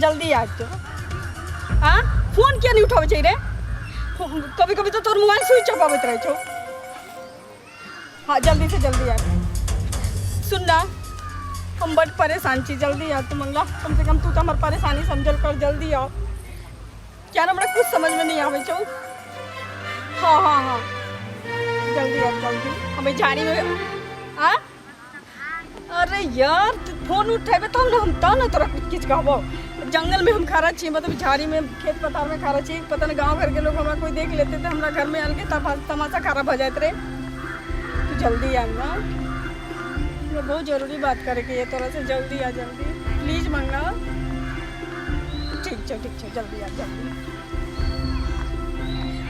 जल्दी आबि जो। हाँ, फोन किया नहीं उठाबै छै रे? कभी कभी तऽ तोर मोबाइल स्विच ऑफ अबैत रहै छौ। हाँ, जल्दी से जल्दी आबि। सुन ना, हम बड परेशान छी, जल्दी आ तू मंगला। कम से कम तू तऽ हमर परेशानी समझल कर, जल्दी आओ। क्या हमरा कुछ समझ में नहीं आबै छौ। हाँ हाँ हाँ, जल्दी आ जल्दी, हम एहि झाड़ी में। आ अरे यार, तू फोन उठेबे तब ने हम, तब ने तोरा कुछ किछु कहबो। जंगल में हम खड़ा छी, मतलब झाड़ी में, खेत पथार में खड़ा छी। पता नहीं गाँव घर के लोग हमरा कोई देख लेते तो हमरा घर में अलगे तमाशा खड़ा भऽ जाइत रहे। तू जल्दी आ ना, हमरा बहुत जरूरी बात करे के ये तोरा से। जल्दी आ, जल्दी प्लीज मंगला। ठीक छै, ठीक छै, जल्दी आ, जल्दी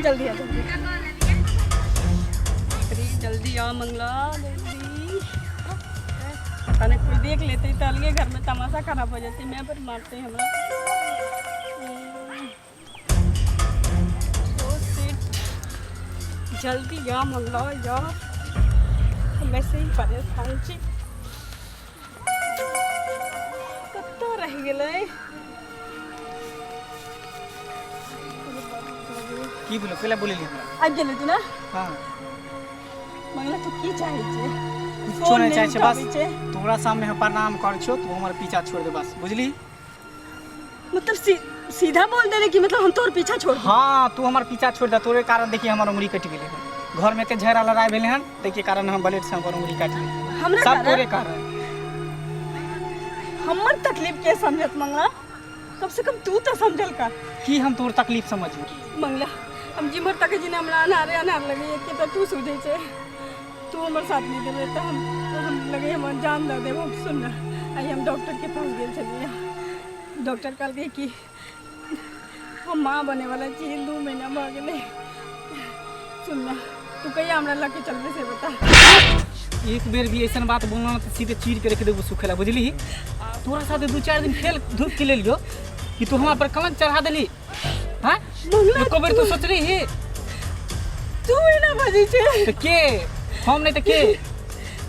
जल्दी आ, जल्दी। अरे जल्दी आ मंगला, जल्दी। पता नहीं कोई देख लेते तो अलगे घर में तमाशा खराब हो जाती, मैं पर मारते हमरा। ओ शिट, जल्दी आ मंगला यार, हम ऐसे ही परेशान छी। कतऽ रहि गेलै? की बोलो, केला बोलेली हमरा? आबि गेलै तू ना? हाँ। मंगला, तू की चाहै छै? कुछो फोन नहीं नहि चाहै छै, बस उठाबै छै। तोरा सामने हम प्रणाम करै छियौ, तू हमर पीछा छोड़ दे बस, बुझली? मतलब सीधा बोल दे रहे कि मतलब हम तोर पीछा छोड़ दी? हाँ, तू हमर पीछा छोड़ दे। तोरे कारण देखी हमर उंगली कटि गेलै हन। घर में एते झगड़ा लड़ाई भेलै हन, ताहिके कारण हम ब्लेड से हमर उंगली काटि लेलियै। हमरा सब कारण? तोरे कारण। हमर तकलीफ के समझत मंगला? कम से कम तू तो समझल का। की हम तोर तकलीफ समझियो? मंगला, हम जिम्हर तक जिने हमरा अन्हारे अन्हार लगे, एके तो तू सूझे छे। तू हमर साथ नहीं देबे तो हम लगे हम जान दे देब। हम सुन ना, आइ हम डॉक्टर के पास गेल छलियै। डॉक्टर कहलकै कि हम माँ बने वाला छी, 2 महीना भऽ गेलै। सुन ना, तू कहिया हमरा लऽ के चलबे से बता। एक बेर भी ऐसा बात बोलना तो सीधे चीर के रख देबो सुखेला, बुझली? तोरा साथे 2-4 दिन खेल धूप के लेलियो कि तू हमरा पर कलंक चढ़ा देली। हाँ, एको बेर तू सोचली ही? तू एना बजै छै। तो के हम नहीं तो के?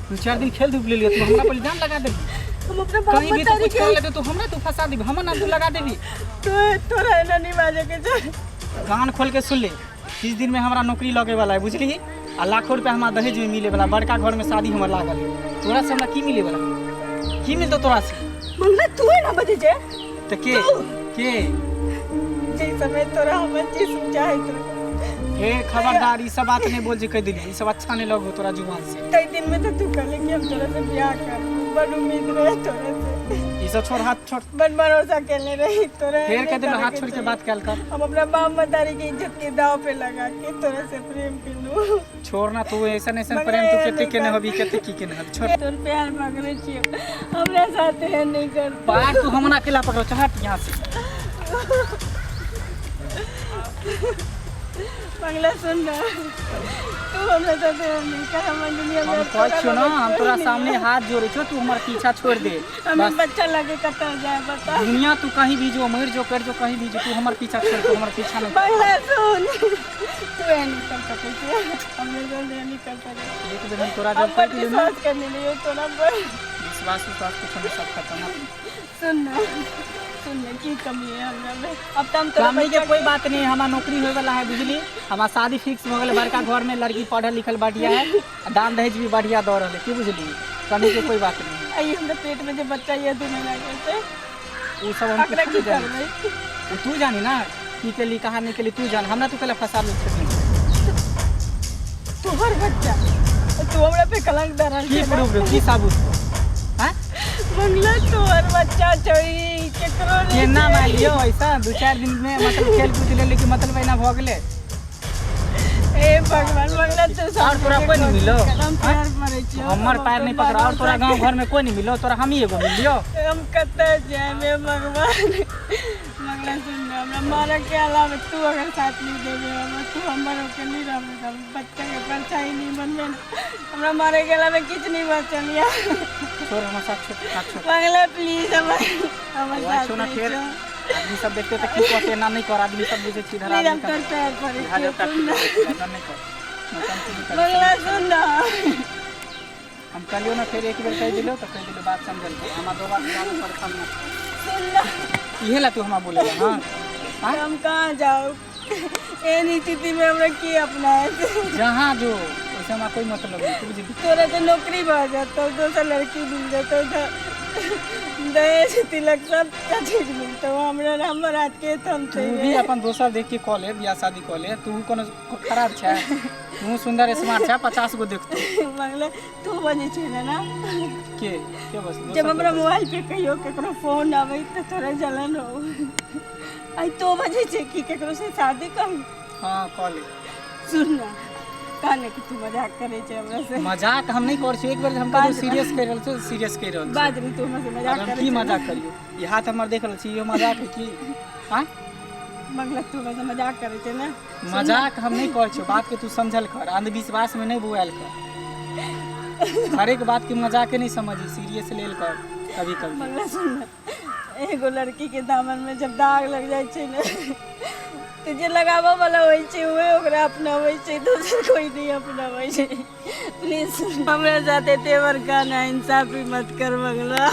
2-4 दिन खेल धूप लेलियो, तू हमरा पर इल्जाम लगा देली। हम अपना बाप कहीं भी तू बतारी कुछ कर के लेते तो हमरा तू फंसा देबी, हमर नाम तू लगा देबी। तू तोरा एना नहीं बाजे के छै। कान खोल के सुन ले, 30 दिन में हमरा नौकरी लगे वाला है, बुझली? आ लाखों रुपया हमरा दहेज में मिले वाला, बड़का घर में शादी हमर लागल है। तोरा से हमरा की मिले वाला? की मिलतो तोरा से? मंगला, तू एना बजै छै। तो के तू। के जे समय तोरा हमर जिस्म चाहैत रहे। हे खबरदार, ई सब बात नहीं बोल जे, कह दिली ई सब अच्छा नहीं लगो तोरा जुबान से। तै दिन में तो तू कहले कि हम तोरा से ब्याह कर, बड़ उम्मीद रहे तोरा से। ई सब छोड़, हाथ छोड़। बड़ भरोसा केले रही तोरा। फेर नहीं कह दिलो करे हाथ के छोड़ के चाहिए। बात कल कर। हम अपना बाप मतारी के इज्जत के दाव पे लगा के तोरा से प्रेम केलू। छोड़ ना तू ऐसा ऐसा मगर प्रेम तू एहन कते नहीं केने कर। होबी, कते की केने होबी, छोड़। तोर प्यार पकड़े छियो, हमरा साथ एहन नहीं कर। पार तू हमरा अकेला पकड़ो, चल हट यहाँ से। मंगला सुन ना, तू हमरा साथ एहन नहीं कर, हमर दुनिया में हम अब कहै तोरा छियो ना, बगैर हम कोई तोरा नहीं सामने है। हाथ जोड़े छियो, तू हमर पीछा छोड़ दे। हमें बस। बच्चा लगे कतऽ जाए बता। दुनिया तू कहीं भी जो, मर जो, कर जो, कहीं भी जो, तू हमर पीछा छोड़, तू हमर पीछा नहीं। मंगला सुन, तू एहन नहीं कर सकै छी, हमरा साथ एहन नहीं कर सकै। एक बेर हम तोरा हम जब बड़ कह दिलियो ना, विश्वास करने लियो तोरा पर। विश्वास उश्वास कुछ नहीं, सब खत्म। सुन ना, सुन ना, की कमी है हमरा में? अब तो हम तोरा कमी के बच्चा कोई बात नहीं। हमार नौकरी होए वाला है, बुझली? हमार शादी फिक्स हो गेलै, बड़का घर में लड़की पढ़ल लिखल बढ़िया है, आ दान दहेज भी बढ़िया दऽ रहल है, की बुझली? कमी के कोई बात नहीं है। आई हमरा पेट में जे बच्चा ये 2 महीना के छै, उ सब हम ओकरा कुछ की नहीं जानै। करबै? उ तू जानी ना की केली, कहाँ नहीं केली, तू जान। हमरा तू केला फंसा ले छथिन? तोहर बच्चा, तू हमरा पे कलंक दऽ रहल की छै ना? प्रूफ रे, की साबुत? हाँ? मंगला, तोहर बच्चा छै, केकरो नहीं केना छै। मान लियो ऐसा 2-4 दिन में मतलब खेल कूद ले कि मतलब एना भऽ गेलै। हे भगवान, मंगला तू और तोरा कोई नहीं मिलो? हम प्यार मरै छियौ। हमर पैर नहीं पकड़ा और तोरा गांव घर में कोई नहीं मिलो, तोरा हम ही एगो मिलियो। हम कतऽ जाएब हे भगवान? मंगला सुन ना, हमरा मारऽ के अलावा तू अगर साथ नहीं देबे हमर, तू हमर होके नहीं रहबे तऽ हम बच्चा के परछाई नहीं बनबे ना। हमरा मारे के अलावा किछु नहीं बचल या। छोड़ हमर साथ, छोड़, हाथ छोड़। मंगला प्लीज, हमर हमर वही साथ छौ ना नहीं फेर छौ। आदमी सब देखते तऽ की कहते? एना नहीं कर, आदमी सब बुझै छी इधर प्लीज, हम आदमी तोर पैर पड़ै इधर छियौ, देवता सुन ना। एना नहीं कर, नौटंकी नहीं कर। मंगला सुन ना। हम कहलियो ना, फेर एक बेर कहि दिलो तऽ कहि दिलो, बात समझल कर। हमरा दोबारा ज्यादा परेशान मत कर। सुन ना। इहे ला तू हमरा बोले ला हाँ हाँ? हम कहाँ जाओ, एहन स्थिति में हमरा के अपनाए? जहाँ जो, वैसे हमरा कोई मतलब नहीं, तू बुझली। तोरा तो नौकरी भऽ जेतौ, दोसर लड़की मिल जेतौ, दहेज तिलक सब चीज मिलतौ। हमरा हमर हाथ के थमते। तू भी अपन दोसर देख के कऽ ले, बियाह शादी कऽ ले। तू कोनो खराब छै? तू सुंदर स्मार्ट छै, 50 गो देखतौ। मंगला, तू बजै छै ने ना? के के बस दोसर? जब हमरा मोबाइल पे कहियो केकरो फोन आबै तऽ तोरा जलन हो। आई तो बजै छै कि केकरो से शादी कर। हाँ, कऽ ले। सुन ना, कहने कि तू मजाक करै छै हमरा से। मजाक हम नहीं करै छी। एक बेर हम ककरो सीरियस कहि रहल छी, सीरियस कहि रहल छी। बाद में तू हमरा से मजाक आब हम करै की छै? मजाक करियौ? ई हाथ हमर देख रहल छी, इहो मजाक है की? आँय? मंगला, तू हमरा से मजाक करै छै ने? मजाक हम नहीं करै छियौ। बात के तू समझल कर, अंधविश्वास में नहीं बुआयल कर। हरेक बात के मजाके नहीं समझी, सीरियस लेल कर कभी कभी। मंगला, सुन ना, एगो लड़की के दामन में जब दाग लग जाइ छै ने, तऽ जे लगाबऽ वाला होइ छै उहे ओकरा अपनाबै छै, दोसर कोई नहीं अपनाबै छै। प्लीज, हमरा साथ एते बड़का ना इंसाफी मत कर। मंगला,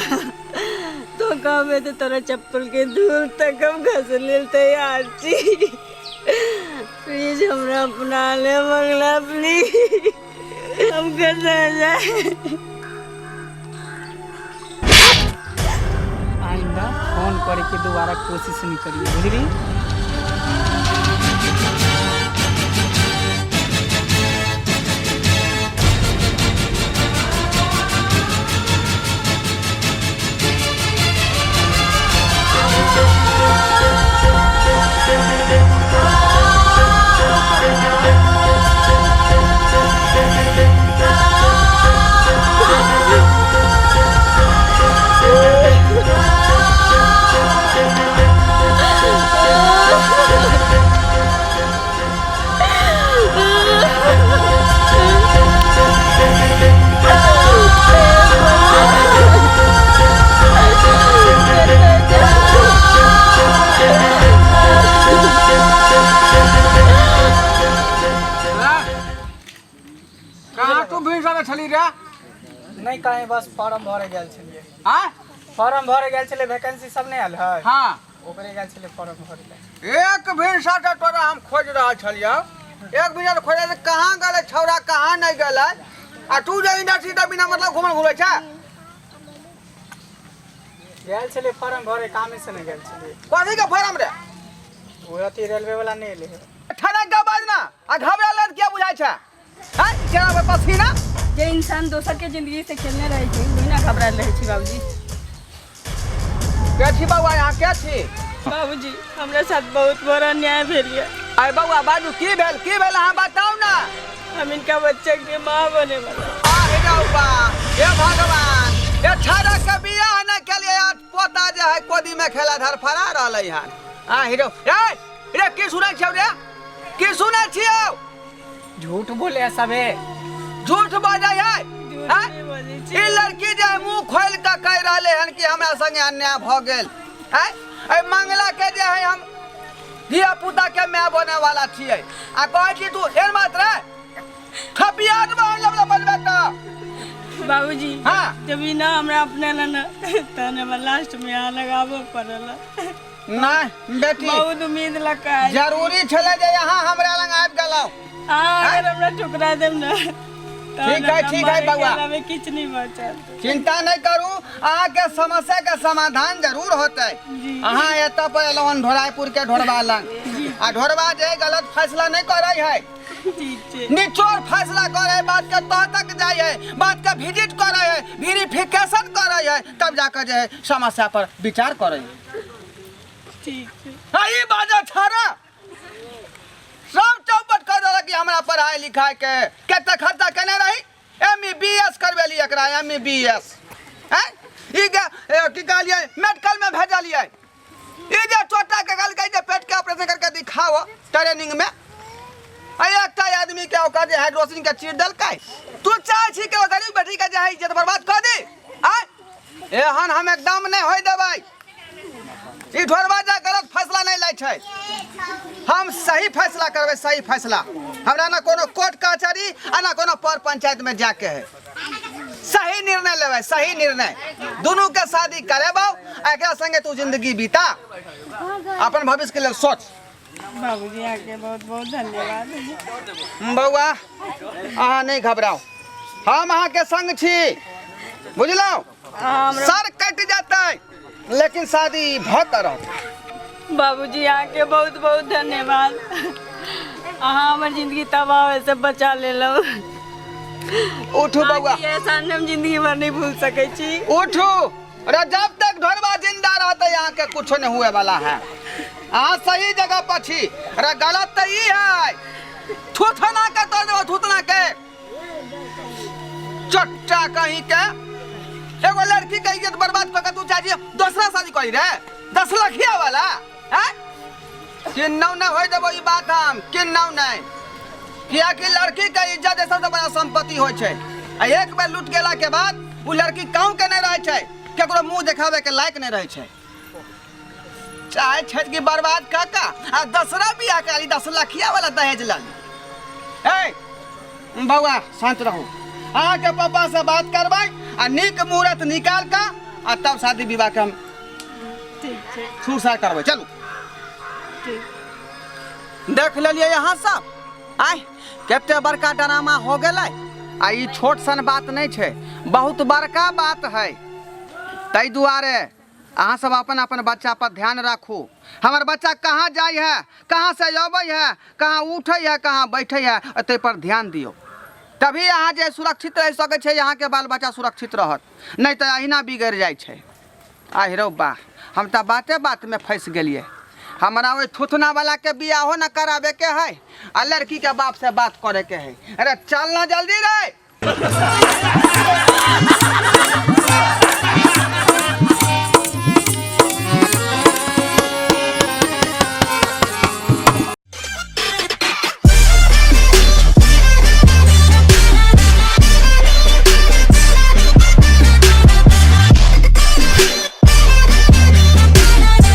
तो कहबे तऽ तोरा चप्पल के धूल तक हम घस लेल तैयार छी। प्लीज, हमरा अपना ले। मंगला, प्लीज, हम कतऽ जाए? आइंदा फोन करे के दोबारा कोशिश नहीं करिए, बुझली? कहाँ तू भीड़ सारा छली रे? नहीं कहीं, बस फॉर्म भरे गेल छलियै। आ फॉर्म भरे गेल छलियै, वैकेंसी सब नहीं आयल है। ओकरे गेल छलियै फॉर्म भरे लए। एक भीड़ सारा तोरा हम खोज रहल छलियौ। एक भीड़ सारा खोज, कहाँ गेलै छौड़ा, कहाँ नहीं गेलै? आ तू जे इंडस्ट्री तऽ बिना मतलब घुमल घुरै छै। गेल छलियै फॉर्म भरे, कामे से नहीं गेल छलियै। कथी के फॉर्म रे? ओ अथी रेलवे वाला नहीं एलै है। ठनक के बाजना आ घबरा लत किया बुझाइ छै? हैं, चेहरा पर पसीना। जे इंसान दोसर के जिंदगी से खेलने रहै छै, वही ना घबरायल रहै छै बाबूजी। के छी बौआ, यहाँ के छी? बाबूजी, हमरा साथ बहुत बड़ा अन्याय भेल यऽ। आय बौआ, बाजू, की भेल, की भेल, अहाँ बताउ ना। हम इनका बच्चा के माँ बने वाला। आ हे बा, हे भगवान, ये छाड़ा के बियाह न केलिए, आज पोता जे है गोदी में खेला धरफड़ा रहलै हन। आ हीरो, ए रे, की सुनै छियौ रे, की सुनै छियौ? झूठ बोले है सबे। झूठ बजै है? झूठ आँय? नहि बजै ई छी। लड़की जे मुंह खोल के कहि रहले हन कि हमरा संगे अन्याय भऽ गेल। आँय, एहि मंगला के जे है हम धिया पुता के माय बने वाला छियै, आ कहै छी तू एहन बात रे? खपिया देबौ लबला बनबे तऽ। बाबूजी, जब ई ना हमरा अपने ला ना, तहन हमरा लास्ट में यहाँ लगाबऽ पड़ल। नहीं बेटी। बहुत उम्मीद लगा। जरूरी छलै जे यहाँ हमरा लग आबि गेलहुँ। हाँ, अगर हमरा ठुकरा देब ना, तहन ठीक है, हमरा ठीक है, मरे के बउआ। अलावे किछु नहीं बचल। चिंता नहीं करू, अहाँके समस्या के समाधान जरूर होतै। जी। अहाँ एतऽ पर एलहुँ हन ढोरायपुर के ढोरबा लग, आ ढोरबा जे गलत फैसला नहीं करै है। ठीक छै। निचोड़ फैसला करे है, बात के तह तक जाइ है, बात के विजिट करे है, वेरिफिकेशन करे है, तब जाकर जे है समस्या पर विचार करे है। ठीक छै। हाँ, ई बाजा छाड़ा सब चौपट कर देलक कि हमरा पढ़ाई लिखाई के कते खर्चा केने रही। एम ई बी एस करबेली एकरा, एम ई बी एस। हैं, ई की कहलियै, मेडिकल में भेजलियै। ई जे चोटा के कहलकै जे पेट के ऑपरेशन करके दिखाओ ट्रेनिंग में, आ एकटा आदमी के ओकर जे हाइड्रोसिन के चीर देलकै। तू चाहै छी कि ओ गरीब बेटी के जे है इज्जत बर्बाद कऽ दी? आँय, एहन हम एकदम नहि होय देबै। ई ढोरबा जे गलत फैसला नहि लै छै, हम सही फैसला करबै, सही फैसला। हमरा ना कोनो कोर्ट कचहरी आ ना कोनो पर पंचायत में जाके है। सही निर्णय लेबै, सही निर्णय। दुनू के शादी करेबौ आ एकरा संगे तू जिंदगी बीता, अपन भविष्य के लेल सोच। बाबूजी अहाँके बहुत बहुत धन्यवाद। बौआ अहाँ नहीं घबराउ, हम अहाँके संग छी, बुझलहुँ? सर कटि जेतै लेकिन शादी भऽ कऽ रहत। बाबूजी अहाँके बहुत बहुत धन्यवाद, अहाँ हमर जिंदगी तबाह होय से बचा लेलहुँ। उठू बौआ। अहाँके एहसान हम जिंदगी भर नहीं भूल सकै छी। उठू, अरे जब तक ढोरबा जिंदा रहते यहाँ के कुछ नहीं हुए वाला है। अहाँ सही जगह पर छी, अरे गलत तो ई है। थूथना के तोड़ देबो, थूथना के चट्टा कहीं के। एगो लड़की के इज्जत बर्बाद कऽ के तू चाहे छी दोसरा शादी करी रे, 10 लखिया वाला हैं? किन्नौ नहीं होय देबो ई बात हम, किन्नौ नहीं। कियाकि लड़की के इज्जत सबसे बड़ा संपत्ति होइ छै, आ एक बेर लूट गेला के बाद उ लड़की कहूँ के नहीं रहै छै, केकरो मुंह देखावे के लायक नहीं रहै छै। चाहे छै कि बर्बाद कऽ के आ दसरा बियाह करी, 10 लखिया वाला दहेज लऽ ली। ए बौआ शांत रहू, अहाँके पापा से बात करबै आ नीक मुहूर्त निकाल कऽ आ तब शादी विवाह के हम ठीक छै सुरसा करबै। चलू ठीक। देख लेलियै अहाँ सब, आय कते बड़का ड्रामा हो गेलै। आ ई छोट सन बात नहीं छै, बहुत बड़का बात है। ताहि दुआरे अहाँ सब अपन अपन बच्चा पर ध्यान राखू। हमर बच्चा कहाँ जाइ है, कहाँ से अबै है, कहाँ उठै है, कहाँ बैठै है, ताहि पर ध्यान दियौ, तभी अहाँ जे सुरक्षित रहि सकै छै, अहाँके बाल बच्चा सुरक्षित रहत, नहीं तऽ अहिना बिगड़ि जाइ छै। आहि रौ बा, हम तऽ बाते बातमे फँसि गेलियै। हमरा ओहि थुथना वाला के बियाहो न कराबे के है आ लड़की के बाप से बात करे के है। अरे चल ना जल्दी रे।